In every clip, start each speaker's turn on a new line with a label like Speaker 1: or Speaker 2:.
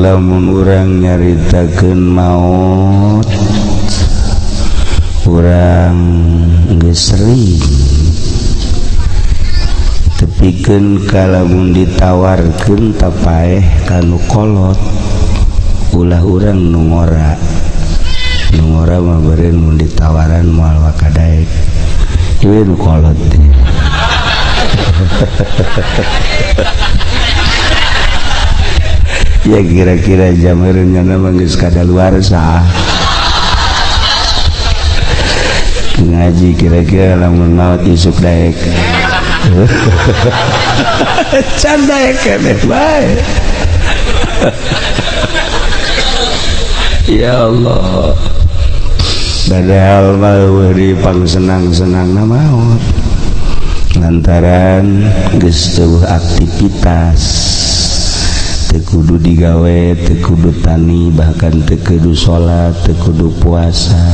Speaker 1: Lamun urang nyaritakeun maot, urang geus sering tepikeun ka lamun ditawarkeun tapaeh kanu kolot, ulah urang nu ngora. Nu ngora mah beureun mun ditawaran moal wakadaek, ieu nu kolot teh. Ya kira-kira jamareun nyana mah geus kadaluarsa ngaji, kira-kira lamun maot isuk daek. Can daek keneh bae. Ya Allah, padahal mah eueuh di pangsenang-senangna maot lantaran geus teu aktivitas, teu kudu digawe, teu kudu tani, bahkan teu kudu salat, teu kudu puasa.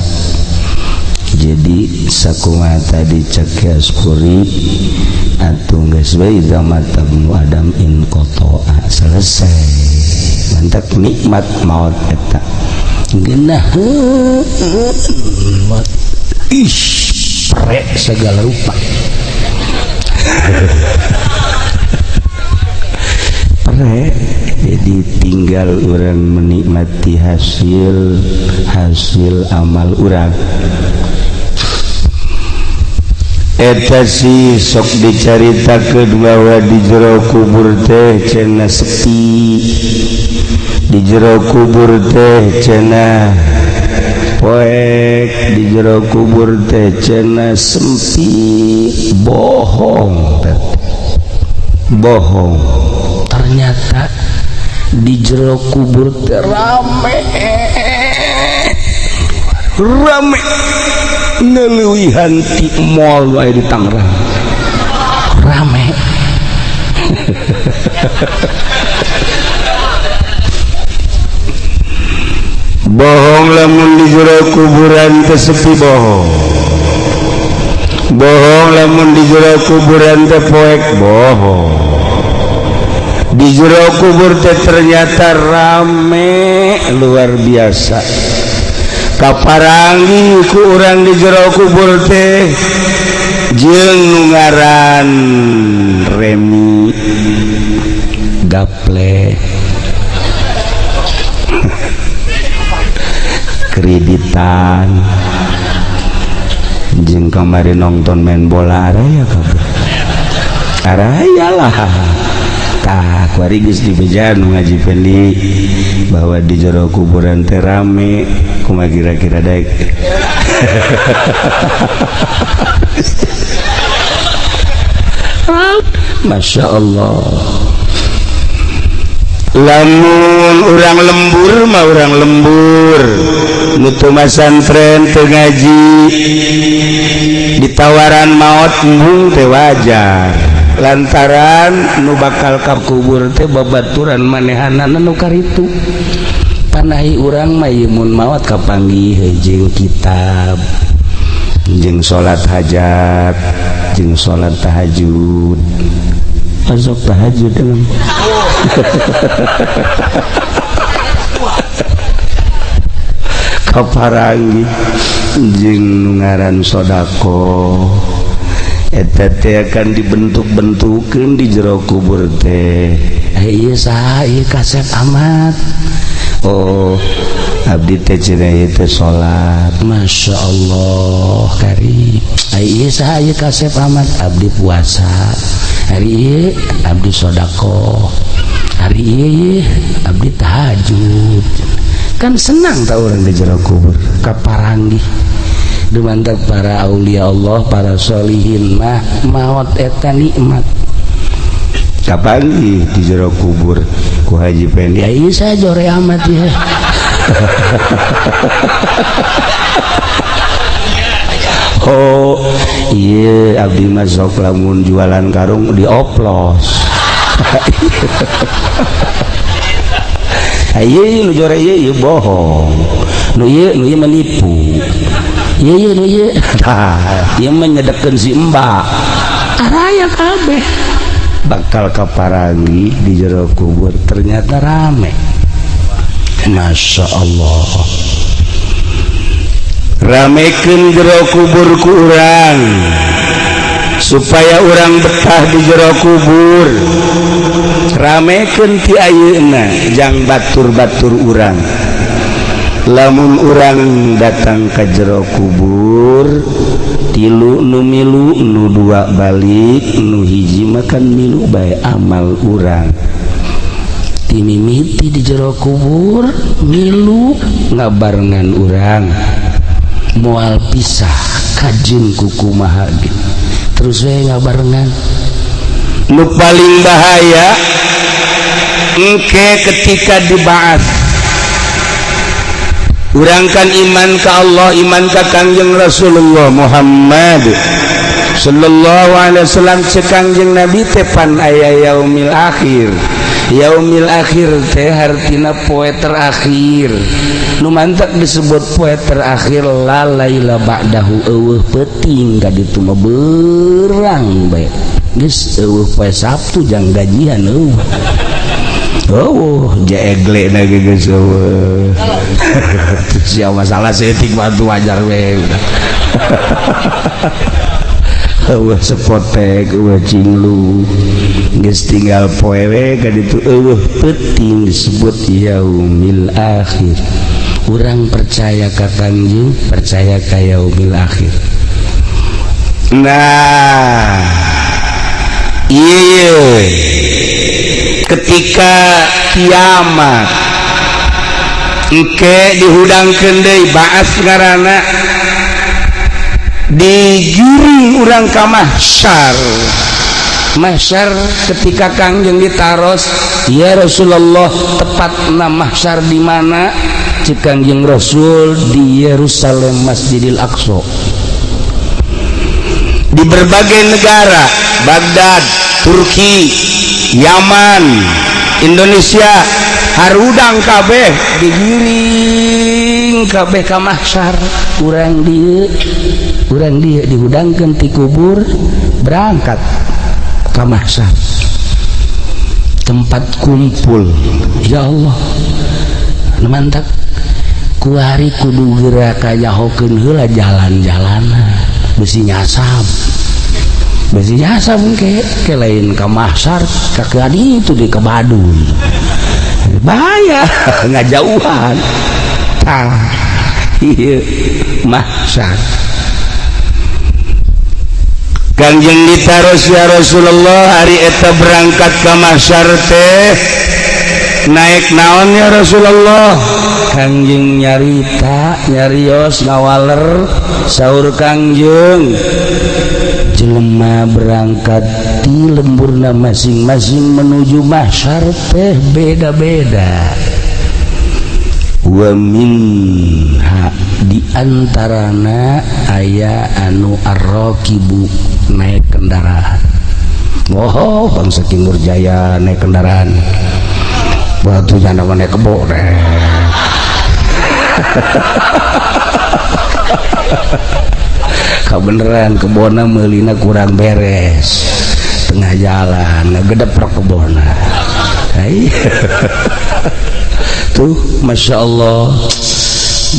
Speaker 1: Jadi sakumaha tadi cek Aspuri atuh geus bae mata ibnu Adam in qata'a, selesai. Mantap nikmat maot eta. Geunaheun maot. Ish, pre segala rupa. Pre, jadi tinggal orang menikmati hasil hasil amal urang. Eta si sok dicaritakeun bahwa di jero kubur teh cenah sepi, di jero kubur teh cenah poek, di jero kubur teh cenah sempit. Bohong, bohong. Ternyata di jero kubur teh rame, rame ngeleuwihan ti mall wae di Tangerang, rame. Bohong lamun di jero kuburan teh sepi, bohong. Bohong lamun di jero kuburan teh poek, bohong. Di jero kubur teh ternyata rame luar biasa. Kaparangi ku urang di jero kubur teh jeung nu ngaran Remi gaple kreditan jeung kamari nonton main bola araya kabeh, araya lah. Tah kuari geus dibejaan ngaji Pendi bahwa di jero kuburan teh rame, kumaha kira-kira daek. Masya Allah. Lamun urang lembur mah urang lembur, nu teu masantren teu ngaji, ditawaran maot embung teh wajar. Lantaran nu bakal ka kubur teh babaturan manehanana nu karitu. Panahi urang mah ieu mun maot kapanggih jeung kitab, jeung salat hajat, jeung salat tahajud. Azab tahajud emang. Kaparangi jeung nu ngaran sedekah eta teh akan dibentuk-bentukeun di jero kubur teh. Ieu saha ieu kasep amat. Oh, abdi teh cenah ieu teh salat. Masya Allah karim. Ieu saha ieu kasep amat, abdi puasa. Hari ieu abdi sedekah. Hari ieu abdi tahajud. Kan senang tau orang di jero kubur kaparanggih. Dumantap para aulia Allah, para solihin mah maot eta nikmat. Kapanggih di jero kubur ku Haji Pendi. Ya ieu saya jore amat ya. Oh, iya abdi mah sok lamun jualan karung dioplos. Ieu nu jore ieu bohong. Nu ieu menipu. Ieu nu ieu. Tah, ieu mah nyedekeun si Mbak. Araya kabeh. Bakal kaparangi di jero kubur ternyata rame. Masya Allah, ramekeun jero kubur ku urang supaya urang betah di jero kubur. Ramekeun ti ayeuna jang batur-batur urang. Lamun urang datang ke jero kubur, tilu nu milu, nu dua balik, nu hiji makan milu bae amal urang. Timimiti di jero kubur milu ngabarengan urang, moal pisah kajin kukumaha ge terus we ngabarengan. Nu paling bahaya engke ketika dibahas. Urang kan iman ka Allah, iman ka Kangjeng Rasulullah Muhammad sallallahu alaihi wasallam. Cek Kangjeng Nabi teh pan aya yaumil akhir. Yaumil akhir teh hartina poe terakhir. Nu mantak disebut poe terakhir, la laila ba'dahu, eueuh peuting ka ditu mah, beurang bae geus, eueuh poe Sabtu jang gajian, eueuh. Oh, jeegle na ge geus eueuh. Sia masalah seetik bantu wajar we. Eueuh sepotek, eueuh cinglu. Geus tinggal poe we ka ditu, eueuh peuting, disebut yaumil akhir. Urang percaya ka Kangjeng, percaya ka yaumil akhir. Nah, iya, ketika kiamat engke dihudangkeun deui, baas ngaranna, digiring urang ka mahsyar. Mahsyar, ketika Kangjeng ditaros, "Ya Rasulullah, tepatna mahsyar di mana?" Cek Kangjeng Rasul, "Di Yerusalem, Masjidil Aqsa." Di berbagai negara, Baghdad, Turki, Yaman, Indonesia, harudang kabeh digiring kabeh ka mahsyar. Urang dieu, urang dieu dihudangkeun ti kubur, berangkat ka mahsyar, tempat kumpul. Ya Allah, mantap. Kuari kudu geura kanyahokeun heula jalan-jalana, besi nyasab, besi nyasab ke lain ka mahsyar, ka itu di ke Baduy, bahaya ngajauhan. Tah, ieu mahsyar. Kangjeng ditaros, "Ya Rasulullah, hari eta berangkat ke mahsyar teh naik naon ya Rasulullah?" Kangjeng nyarita, nyarios, ngawaler. Saur Kangjeng, jelema berangkat di lemburna masing-masing menuju mahsyar teh beda-beda. Wa minha, di antarana aya anu arrokibu, naik kendaraan. Oh, bangsa Ki Nurjaya naik kendaraan, batu janda naik kebo deh. Kebeneran kebona melina kurang beres, tengah jalan gedeprok kebona. Tuh, masya Allah,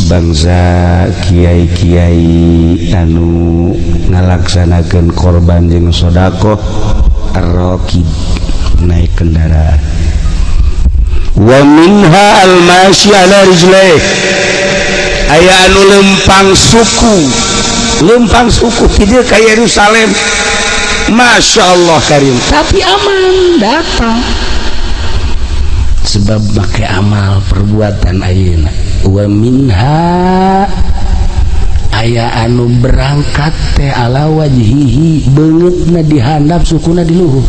Speaker 1: bangsa kiai-kiai anu ngalaksanakeun korban jeung sodakoh, arrokib, naik kendaraan. Wa minha al-masyi ala rijlaih, aya anu lempang suku, lempang suku ti dieu ka Yerusalem. Masya Allah karim, tapi aman datang sebab make amal perbuatan ayeuna. Wa minha, aya anu berangkat teh ala wajhihi, beungeutna di handap, sukuna di luhur.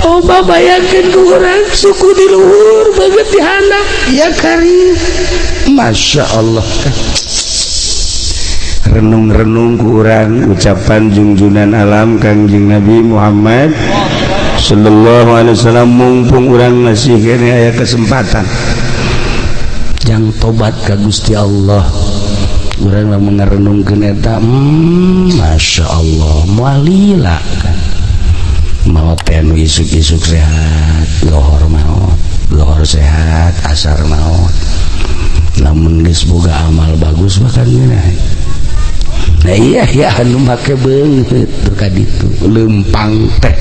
Speaker 1: Coba bayangkan ku urang, suku di luhur, beungeut di handap. Ya karim, Masya Allah. Renung-renung ku urang ucapan jungjunan alam Kangjeng Nabi Muhammad sallallahu alaihi wasallam. Mumpung urang masih kene aya kesempatan jang tobat ka Gusti Allah. Urang lamun ngarenungkeun eta, Masya Allah, moal lila kan maot teh. Nu isuk-isuk sehat, lohor maot, lohor sehat, asar maot. Lamun geus boga amal bagus bahkan ngeunah. Nah, iya ya, anu make beungeut tuh ka ditu lempang teh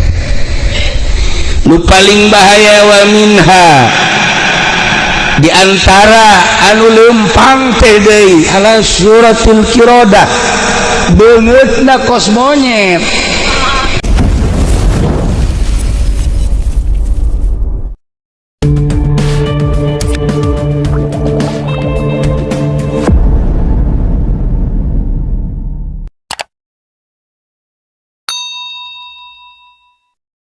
Speaker 1: nu paling bahaya. Wa minha, di antara anu lempang teh deui, ala suratil qirodah, beungeutna kos monyet.